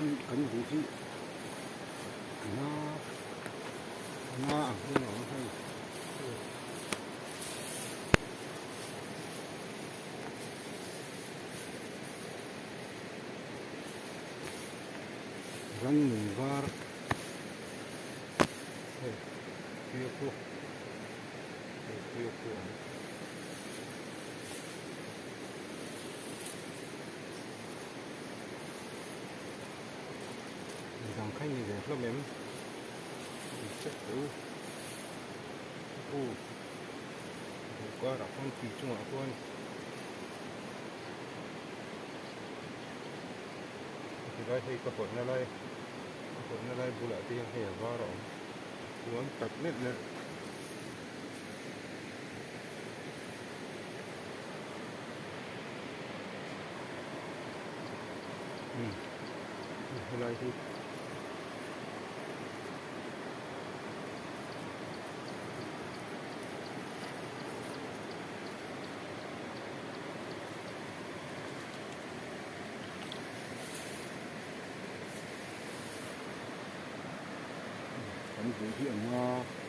Kan buh hi a na a na ang hian a awm hei. Rannung var hei tuiapu hei tuiapu a awm. Midang kha ni ve hlawm em? In check teh u. U buh karah khuan tui chungah khuan tilai hei ka hawlhna lai ka hawlhna lai bulah te hian hei a var a awm chuan tak neuh neuh. Helai hi kan buh hi a nga.